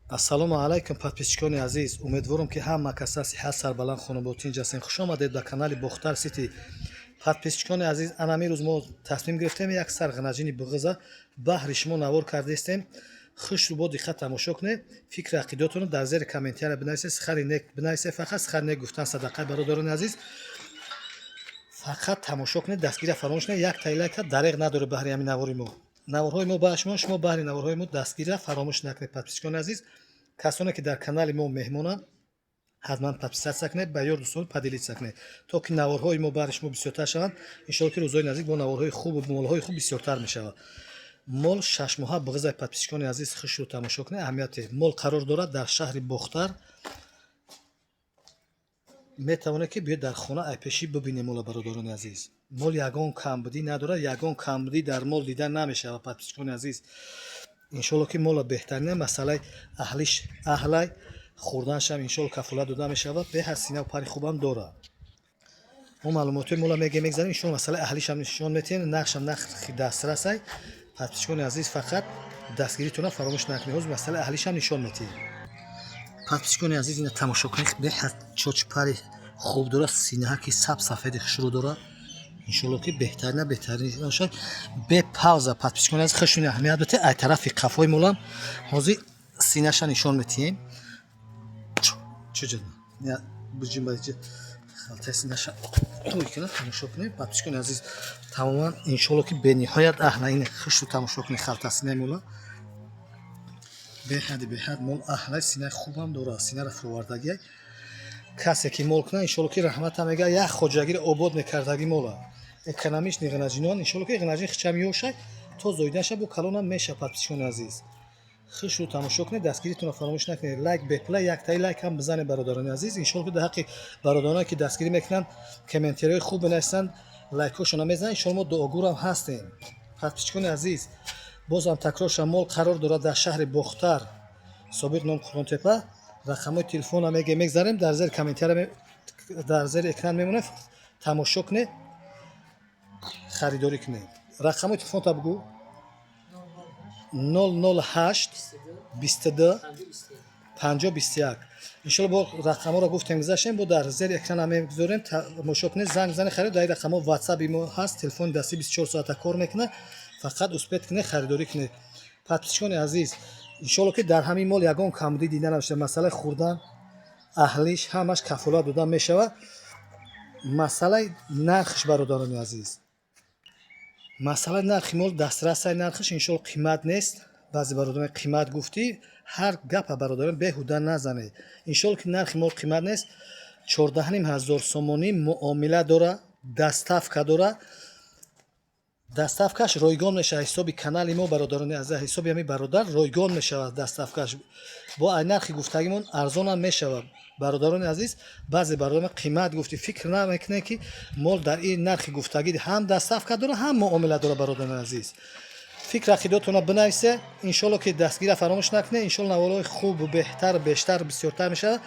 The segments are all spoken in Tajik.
Ассалому алайкум, подписчикони азиз. Умедворам, ки ҳама каса сиҳат, сарбаланд, хонободтинҷ ҳастем. Хуш омадед ба канали Бохтар Сити. Подписчикони азиз, ана рӯз мо тасмим гирифтем, як сар ғанаҷини буғиза баҳри шумо навор кардестем. Хушрӯ, бо диққат тамошо кунед. Фикри ақидатонро дар зери комментария бинависед, сухани нек бинависед. Фақат сухани нек гуфтан садақаи, бародарони азиз. Фақат тамошо кунед, дастгирия фаромӯш кунед. Як тай лайка дареғ надоред. Баҳри ҳамин навори мо, наворҳои мо ба шумо, шумо баҳри наворҳои мо дастгирия фаромӯш накунед. Подписчикони азиз, касоне ки дар канали мо меҳмонанд, ҳатман подписаться кунед, ба ёр дӯстон поделиться кунед, то ки наворҳои мо баҳри шумо бисёртар шаванд. Иншоалло, ки рӯзҳои наздик бо наворҳои хубу молҳои хуб бисёртар мешавад. Мол 6 моҳа буғизай. Подписчикони азиз, хушрӯ тамошо кунед. Аҳамияте мол қарор дорад дар шаҳри Бохтар. Метавонед, ки биёед, дар хона айпешӣ бибинед мола. Бародарони азиз, мол ягон камбудӣ надорад, ягон камбудӣ дар мол дида намешавад. Подписчикони азиз, иншоалло, ки мола беҳтарина. Масъалаи аҳлиш аҳлай, хӯрданашам, иншоалло, кафолат дода мешавад. Беҳад синаву пари хубам дорад. Мо маълумотҳои мола мегем, мегзарем. Иншоалло, масъалаи аҳлишам нишон метиҳем. Нархшам нархи дастрасай. Подписчикони азиз, фақат дастгиритона фаромӯш накунед. Ҳозир масъалаи аҳлишам нишон метиҳем. Подписчикони азиз, ина тамошо кунед. Беҳад чочпари хуб дорад, синаҳаки саб сафеди хушрӯ дорад. Иншоалло, ки беҳтарина, беҳтарин бошад. Бе пауза, подписчикони азиз, хушуни аҳамият бите. Ай тарафи қафои молам ҳозир синаша нишон метиҳем. Чуҷа халтаи синаша ой кунад, тамошо кунед, подписчикони азиз. Тамоман, иншоалло, ки бениҳоят аҳла. Ин хушу тамошо кунед, халта синаи мола беҳади беҳад мол аҳлай, синаи хубам дорад, синара фуровардагиай. Касе ки мол кунад, иншоалло, ки раҳмата мега, як хоҷагиро обод мекардаги мола. Экономичный ғанаҷинон. Иншоалло, ки ғанаҷин хичам ёшай, то зоидаша бо калонам меша. Подписчикони азиз, хушрӯ тамошо кунед, дастгиритонро фаромӯш накунед. Лайк бепула, яктаи лайк ҳам бизанед, бародарони азиз. Иншоалло, ки дар ҳаққи бародароне, ки дастгирӣ мекунанд, комментариҳои хуб бинависанд, лайкҳошонро мезананд, иншоалло, мо дуогӯрам ҳастем. Подписчикони азиз, бозам такрор шавам, мол қарор дорад дар шаҳри Бохтар, собиқ ном Қурғонтепа. Рақамҳои телефонро мегем, мегзарем, дар зери комментария, дар зери экран мемонад. Тамошо кунед, харидорӣ кунед. Рақамҳои телефонта бугӯ: 008 22 50 21. Иншоалло, бо рақамҳоро гуфтем, гузаштем, бо дар зери экран мегузорем. Тамошо кунед, занг бизанед, харид. Дар ин рақамҳо ватсаби мо ҳаст, телефони дастӣ 24 соата кор мекунад. Фақат успеть кунед, харидорӣ кунед. Подписчикони азиз, иншоалло, ки дар ҳамин мол ягон камбудӣ дида намешавад. Масъалаи хӯрдан, аҳлиш, ҳамаш кафолат дода мешавад. Масъалаи нархш, бародарони азиз, масъалаи нархи мол дастрасай. Нархаш, иншоалло, қимат нест. Баъзе бародарон қимат гуфтӣ, ҳар гапа, бародарон, беҳуда назанед. Иншоалло, ки нархи мол қимат нест. 14,5 ҳазор сомонӣ муомила дора, доставка дора. Доставкаш ройгон мешавад. Ҳисоби канали мо, бародарони азиз, ҳисоби ҳамин бародар ройгон мешавад доставкаш. Бо ай нархи гуфтагимон арзонам мешавад. Бародарони азиз, баъзе бародарон қимат гуфтӣ, фикр намекунед, ки мол дар ин нархи гуфтагӣ ҳам доставка дора, ҳам муомила дора. Бародарони азиз, фикр ақидотонро бинависе. Иншоалло, ки дастгирия фаромӯш накунед. Иншоалло, наворҳои хубу беҳтар, бештар, бисёртар мешавад.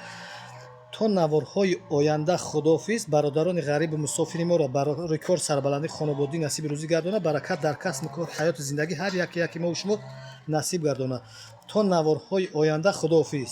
То наворҳои оянда худоҳофиз. Бародарони ғарибу мусофири моро барори кор, сарбаландӣ, хонободӣ насиби рӯзӣ гардона, баракат дар касбу кор, ҳаёту зиндагӣ ҳар яке яки мову шумо насиб гардона. То наворҳои оянда худоҳофиз.